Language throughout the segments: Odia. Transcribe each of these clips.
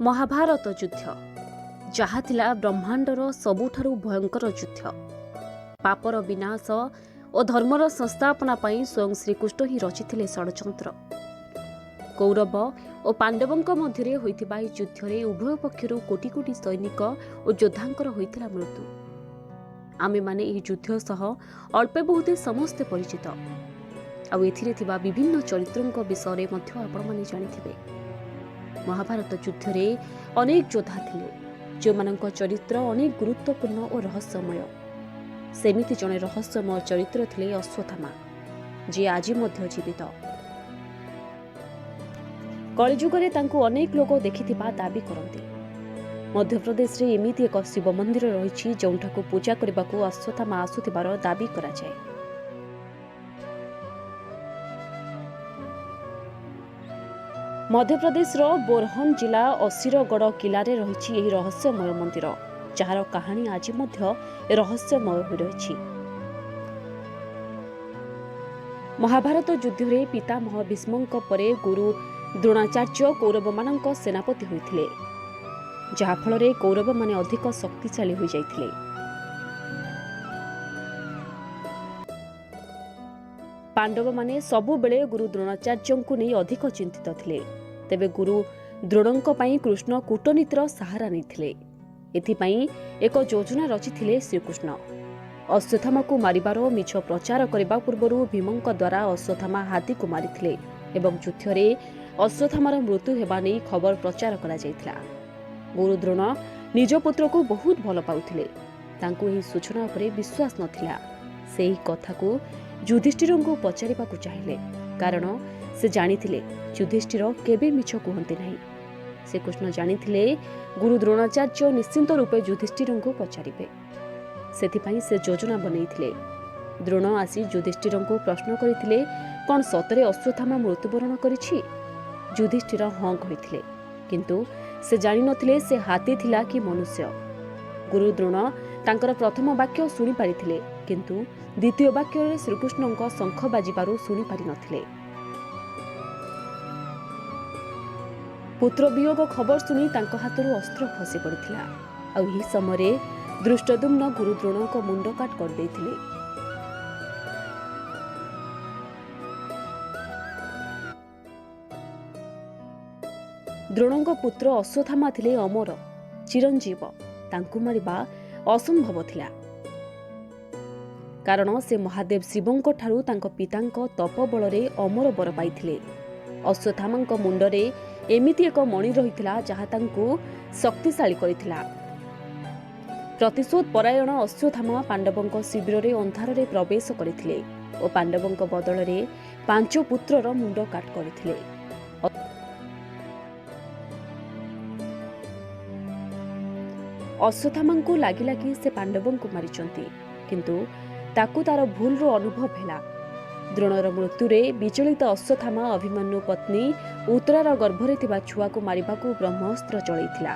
ମହାଭାରତ ଯୁଦ୍ଧ, ଯାହା ଥିଲା ବ୍ରହ୍ମାଣ୍ଡର ସବୁଠାରୁ ଭୟଙ୍କର ଯୁଦ୍ଧ। ପାପର ବିନାଶ ଓ ଧର୍ମର ସଂସ୍ଥାପନା ପାଇଁ ସ୍ୱୟଂ ଶ୍ରୀକୃଷ୍ଣ ହିଁ ରଚିଥିଲେ ଷଡ଼ଯନ୍ତ୍ର। କୌରବ ଓ ପାଣ୍ଡବଙ୍କ ମଧ୍ୟରେ ହୋଇଥିବା ଏହି ଯୁଦ୍ଧରେ ଉଭୟ ପକ୍ଷରୁ କୋଟି କୋଟି ସୈନିକ ଓ ଯୋଦ୍ଧାଙ୍କର ହୋଇଥିଲା ମୃତ୍ୟୁ। ଆମେମାନେ ଏହି ଯୁଦ୍ଧ ସହ ଅଳ୍ପେ ବହୁତେ ସମସ୍ତେ ପରିଚିତ, ଆଉ ଏଥିରେ ଥିବା ବିଭିନ୍ନ ଚରିତ୍ରଙ୍କ ବିଷୟରେ ମଧ୍ୟ ଆପଣମାନେ ଜାଣିଥିବେ। ମହାଭାରତ ଯୁଦ୍ଧରେ ଅନେକ ଯୋଦ୍ଧା ଥିଲେ, ଯେଉଁମାନଙ୍କ ଚରିତ୍ର ଅନେକ ଗୁରୁତ୍ୱପୂର୍ଣ୍ଣ ଓ ରହସ୍ୟମୟ। ସେମିତି ଜଣେ ରହସ୍ୟମୟ ଚରିତ୍ର ଥିଲେ ଅଶ୍ୱତ୍ଥାମା, ଯିଏ ଆଜି ମଧ୍ୟ ଜୀବିତ। କଳିଯୁଗରେ ତାଙ୍କୁ ଅନେକ ଲୋକ ଦେଖିଥିବା ଦାବି କରନ୍ତି। ମଧ୍ୟପ୍ରଦେଶରେ ଏମିତି ଏକ ଶିବ ମନ୍ଦିର ରହିଛି, ଯେଉଁଠାକୁ ପୂଜା କରିବାକୁ ଅଶ୍ୱତ୍ଥାମା ଆସୁଥିବାର ଦାବି କରାଯାଏ। ମଧ୍ୟପ୍ରଦେଶର ବୋରହନ ଜିଲ୍ଲା ଅସିରଗଡ଼ କିଲାରେ ରହିଛି ଏହି ରହସ୍ୟମୟ ମନ୍ଦିର, ଯାହାର କାହାଣୀ ଆଜି ମଧ୍ୟ ରହସ୍ୟମୟ ହୋଇ ରହିଛି। ମହାଭାରତ ଯୁଦ୍ଧରେ ପିତାମହ ଭୀଷ୍ମଙ୍କ ପରେ ଗୁରୁ ଦ୍ରୋଣାଚାର୍ଯ୍ୟ କୌରବମାନଙ୍କ ସେନାପତି ହୋଇଥିଲେ, ଯାହାଫଳରେ କୌରବମାନେ ଅଧିକ ଶକ୍ତିଶାଳୀ ହୋଇଯାଇଥିଲେ। ପାଣ୍ଡବମାନେ ସବୁବେଳେ ଗୁରୁ ଦ୍ରୋଣାଚାର୍ଯ୍ୟଙ୍କୁ ନେଇ ଅଧିକ ଚିନ୍ତିତ ଥିଲେ। ତେବେ ଗୁରୁ ଦ୍ରୋଣଙ୍କ ପାଇଁ କୃଷ୍ଣ କୂଟନୀତିର ସାହାରା ନେଇଥିଲେ। ଏଥିପାଇଁ ଏକ ଯୋଜନା ରଚିଥିଲେ ଶ୍ରୀକୃଷ୍ଣ। ଅଶ୍ୱତ୍ଥାମାକୁ ମାରିବାର ମିଛ ପ୍ରଚାର କରିବା ପୂର୍ବରୁ ଭୀମଙ୍କ ଦ୍ୱାରା ଅଶ୍ୱତ୍ଥାମା ହାତୀକୁ ମାରିଥିଲେ ଏବଂ ଯୁଦ୍ଧରେ ଅଶ୍ୱତ୍ଥାମାର ମୃତ୍ୟୁ ହେବା ନେଇ ଖବର ପ୍ରଚାର କରାଯାଇଥିଲା। ଗୁରୁ ଦ୍ରୋଣ ନିଜ ପୁତ୍ରକୁ ବହୁତ ଭଲ ପାଉଥିଲେ। ତାଙ୍କୁ ଏହି ସୂଚନା ଉପରେ ବିଶ୍ୱାସ ନଥିଲା। ସେହି କଥାକୁ ଯୁଧିଷ୍ଠିରଙ୍କୁ ପଚାରିବାକୁ ଚାହିଁଲେ, କାରଣ ସେ ଜାଣିଥିଲେ ଯୁଧିଷ୍ଠିର କେବେ ମିଛ କୁହନ୍ତି ନାହିଁ। ଶ୍ରୀକୃଷ୍ଣ ଜାଣିଥିଲେ ଗୁରୁ ଦ୍ରୋଣାଚାର୍ଯ୍ୟ ନିଶ୍ଚିନ୍ତ ରୂପେ ଯୁଧିଷ୍ଠିରଙ୍କୁ ପଚାରିବେ, ସେଥିପାଇଁ ସେ ଯୋଜନା ବନେଇଥିଲେ। ଦ୍ରୋଣ ଆସି ଯୁଧିଷ୍ଠିରଙ୍କୁ ପ୍ରଶ୍ନ କରିଥିଲେ, କ'ଣ ସତରେ ଅଶ୍ୱତ୍ଥାମା ମୃତ୍ୟୁବରଣ କରିଛି? ଯୁଧିଷ୍ଠିର ହଁ କହିଥିଲେ, କିନ୍ତୁ ସେ ଜାଣିନଥିଲେ ସେ ହାତୀ ଥିଲା କି ମନୁଷ୍ୟ। ଗୁରୁ ଦ୍ରୋଣ ତାଙ୍କର ପ୍ରଥମ ବାକ୍ୟ ଶୁଣିପାରିଥିଲେ, କିନ୍ତୁ ଦ୍ୱିତୀୟ ବାକ୍ୟରେ ଶ୍ରୀକୃଷ୍ଣଙ୍କ ଶଙ୍ଖ ବାଜିବାରୁ ଶୁଣିପାରିନଥିଲେ। ପୁତ୍ର ବିୟୋଗ ଖବର ଶୁଣି ତାଙ୍କ ହାତରୁ ଅସ୍ତ୍ର ଖସି ପଡ଼ିଥିଲା, ଆଉ ଏହି ସମୟରେ ଦୃଷ୍ଟଦ୍ୟୁମ୍ନ ଗୁରୁ ଦ୍ରୋଣଙ୍କ ମୁଣ୍ଡ କାଟ କରିଦେଇଥିଲେ। ଦ୍ରୋଣଙ୍କ ପୁତ୍ର ଅଶ୍ୱତ୍ଥାମା ଥିଲେ ଅମର, ଚିରଞ୍ଜୀବ। ତାଙ୍କୁ ମାରିବା ଅସମ୍ଭବ ଥିଲା, କାରଣ ସେ ମହାଦେବ ଶିବଙ୍କଠାରୁ ତାଙ୍କ ପିତାଙ୍କ ତପ ବଳରେ ଅମର ବର ପାଇଥିଲେ। ଅଶ୍ୱତ୍ଥାମାଙ୍କ ମୁଣ୍ଡରେ ଏମିତି ଏକ ମଣି ରହିଥିଲା, ଯାହା ତାଙ୍କୁ ଶକ୍ତିଶାଳୀ କରିଥିଲା। ପ୍ରତିଶୋଧ ପରାୟଣ ଅଶ୍ୱତ୍ଥାମା ପାଣ୍ଡବଙ୍କ ଶିବିରରେ ଅନ୍ଧାରରେ ପ୍ରବେଶ କରିଥିଲେ ଓ ପାଣ୍ଡବଙ୍କ ବଦଳରେ 5 ପୁତ୍ରର ମୁଣ୍ଡ କାଟ କରିଥିଲେ। ଅଶ୍ୱତ୍ଥାମାଙ୍କୁ ଲାଗିଲା କି ସେ ପାଣ୍ଡବଙ୍କୁ ମାରିଛନ୍ତି, କିନ୍ତୁ ତାକୁ ତାର ଭୁଲର ଅନୁଭବ ହେଲା। ଦ୍ରୋଣର ମୃତ୍ୟୁରେ ବିଚଳିତ ଅଶ୍ୱତ୍ଥାମା ଅଭିମନ୍ୟୁ ପତ୍ନୀ ଉତ୍ତରାର ଗର୍ଭରେ ଥିବା ଛୁଆକୁ ମାରିବାକୁ ବ୍ରହ୍ମାସ୍ତ୍ର ଚଳେଇଥିଲା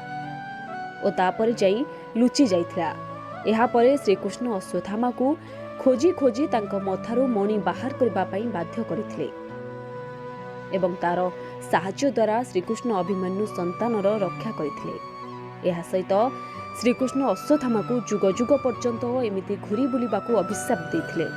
ଓ ତାପରେ ଯାଇ ଲୁଚି ଯାଇଥିଲା। ଏହାପରେ ଶ୍ରୀକୃଷ୍ଣ ଅଶ୍ୱତ୍ଥାମାକୁ ଖୋଜି ଖୋଜି ତାଙ୍କ ମଥାରୁ ମଣି ବାହାର କରିବା ପାଇଁ ବାଧ୍ୟ କରିଥିଲେ ଏବଂ ତାର ସାହାଯ୍ୟ ଦ୍ୱାରା ଶ୍ରୀକୃଷ୍ଣ ଅଭିମନ୍ୟୁ ସନ୍ତାନର ରକ୍ଷା କରିଥିଲେ। ଏହା ସହିତ ଶ୍ରୀକୃଷ୍ଣ ଅଶ୍ୱତ୍ଥାମାକୁ ଯୁଗ ଯୁଗ ପର୍ଯ୍ୟନ୍ତ ଏମିତି ଘୁରି ବୁଲିବାକୁ ଅଭିଶାପ ଦେଇଥିଲେ।